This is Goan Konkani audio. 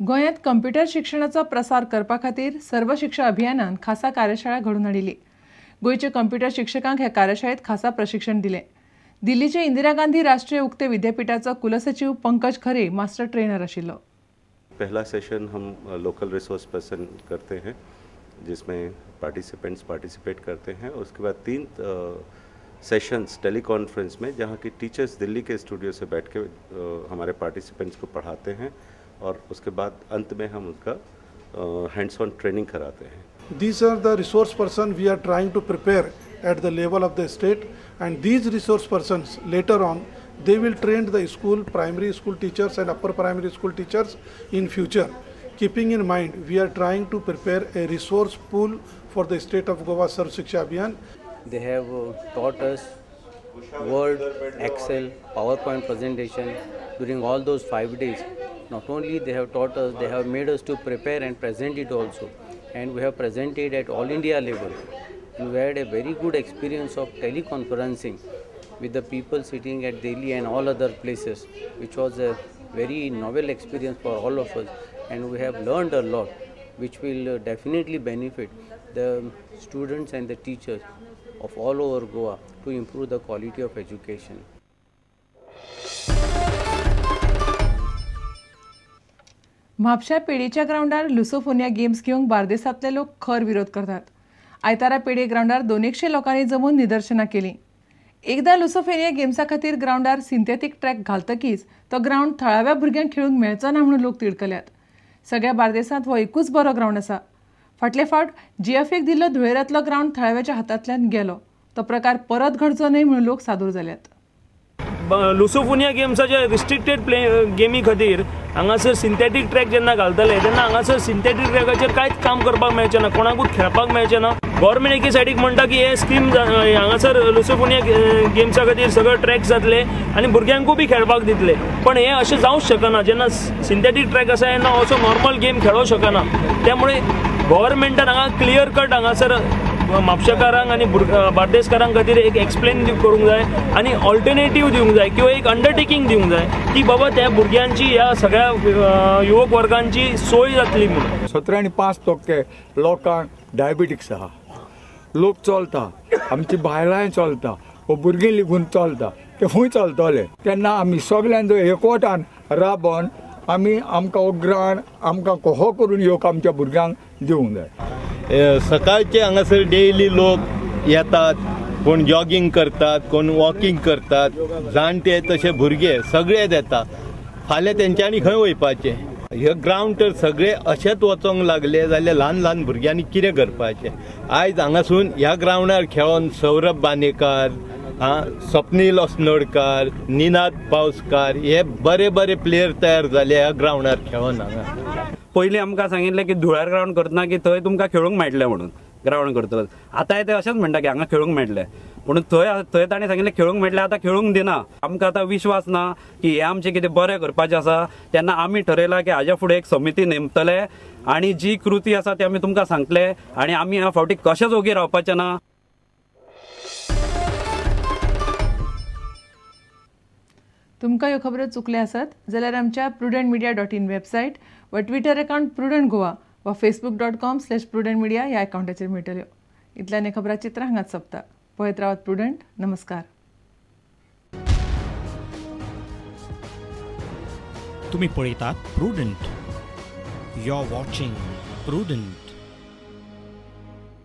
गोंयांत कंप्युटर शिक्षणाचो प्रसार करपा खातीर सर्व शिक्षा अभियानान खासा कार्यशाळा घडोवन हाडिल्ली. गोंयच्या कंप्युटर शिक्षकांक ह्या कार्यशाळेत खासा प्रशिक्षण दिलें. दिल्लीचे इंदिरा गांधी राष्ट्रीय उक्ते विद्यापीठाचो कुलसचिव पंकज खरे मास्टर ट्रेनर आशिल्लो. पहला सेशन हम लोकल रिसोर्स पर्सन करते हैं, जिसमें पार्टिसिपेंट्स पार्टिसिपेट करते हैं. उसके बाद 3 सेशंस टेलीकॉन्फ्रेंस में, जहां की टीचर्स दिल्ली के स्टूडियो से बैठ के हमारे पार्टिसिपेंट्स को पढ़ाते हैं और उसके बाद अंत में हम उनका हैंड्स ऑन ट्रेनिंग कराते हैं. These are the resource person we are trying to prepare at the level of the state, and these resource persons later on they will train the school, primary school teachers and upper primary school teachers in future. Keeping in mind, we are trying to prepare a resource pool for the state of Goa Sarva Shiksha Abhiyan. They have taught us Word, Excel, PowerPoint presentation during all those 5 days. Not only they have taught us, they have made us to prepare and present it also. And we have presented at all India level. And we had a very good experience of teleconferencing with the people sitting at Delhi and all other places, which was a very novel experience for all of us. And we have learned a lot, which will definitely benefit the students and the teachers of all over Goa to improve the quality of education. म्हापश्या पेडेच्या ग्रावंडार लुसोफोनिया गेम्स घेवंक बार्देसांतले लोक खर विरोध करतात. आयतारा पेडे ग्रावंडार 200 लोकांनी जमून निदर्शनां केलीं. एकदां लुसोफोनिया गेम्सा खातीर ग्रावंडार सिंथेटीक ट्रॅक घालतकीच तो ग्रावंड थळाव्या भुरग्यांक खेळूंक मेळचो ना म्हणून लोक तिडकल्यात. सगळ्या बार्देसांत हो एकूच बरो ग्रावंड आसा. फाटले फावट जीएफएक दिल्लो धुळेरांतलो ग्रावंड थळाव्याच्या हातांतल्यान गेलो. तो प्रकार परत घडचो न्हय म्हणून लोक सादूर जाल्यात. लुसोफोनिया गेम्साच्या रिस्ट्रिक्टेड प्ले गेमी खातीर हांगासर सिंथेटीक ट्रॅक जेन्ना घालतले तेन्ना हांगासर सिंथेटीक ट्रॅकाचेर कांयच काम करपाक मेळचें ना, कोणाकूच खेळपाक मेळचें ना. गव्हर्मेंट एके सायडीक म्हणटा की हे स्कीम हांगासर लुसोफोनिया गेम्सा खातीर सगळे ट्रॅक जातले आनी भुरग्यांकूय बी खेळपाक दितले, पण हें अशें जावंक शकना. जेन्ना सिंथेटीक ट्रॅक आसा तेन्ना असो नॉर्मल गेम खेळोंक शकना. त्यामुळे गव्हर्मेंटान हांगा क्लियर कट हांगासर म्हापशेकारांक आनी बार्देसकारांक खातीर एक एक्सप्लेन करूंक जाय आनी ऑल्टरनेटीव दिवंक जाय किंवा एक अंडरटेकींग दिवंक जाय की बाबा त्या भुरग्यांची ह्या सगळ्या युवक वर्गांची सोय जातली म्हणून. 17.5% लोकांक डायबिटीक्स आहा. लोक चलता, आमची बायलांय चलता, भुरगीं लिगून चलता, ते खूंय चलतले. तेन्ना आमी सगळ्यान जर एकवटान राबोन आमी आमकां हो ग्रावंड आमकां कहो करून येवंक आमच्या भुरग्यांक दिवंक जाय. सकाळचे हांगासर डेली लोक येतात, कोण जॉगींग करतात, कोण वॉकिंग करतात, जाणटे तशे भुरगे सगळे येता. फाल्यां तेंच्यांनी खंय वयपाचें? हे ग्रावंड तर सगळे अशेंच वचोंक लागले जाल्यार ल्हान ल्हान भुरग्यांनी कितें करपाचें? आयज हांगासून ह्या ग्रावंडार खेळोन सौरभ बानेकार, स्वप्नील अस्नोडकार, निनाद पावसकार हे बरे बरे प्लेयर तयार जाले ह्या ग्रावंडार खेळोन. हांगा पयलीं आमकां सांगिल्लें की धुळ्यार ग्रावंड करतना की थंय तुमकां खेळूंक मेळटलें म्हणून ग्रावंड करतकच. आतांय ते अशेंच म्हणटा की हांगा खेळूंक मेळटलें, पूण थंय थंय ताणें सांगिल्लें खेळूंक मेळटलें, आतां खेळूंक दिना. आमकां आतां विश्वास ना की हें आमचें कितें बरें करपाचें आसा. तेन्ना आमी ठरयलां की हाज्या फुडें एक समिती नेमतले आनी जी कृती आसा ती आमी तुमकां सांगतले आनी आमी ह्या फावटी कशेंच ओगी रावपाचें ना. तुमकां ह्यो खबरो चुकले आसत जाल्यार आमच्या prudentmedia.in website वा ट्विटर अकावंट प्रुडंट गोवा वा facebook.com/prudentmedia ह्या अकावंटाचेर मेळटल्यो. इतल्यान खबरां चित्र हांगाच सोंपता. पळयत रावात प्रुडंट. नमस्कार. तुमी पळयतात Prudent. You are watching Prudent.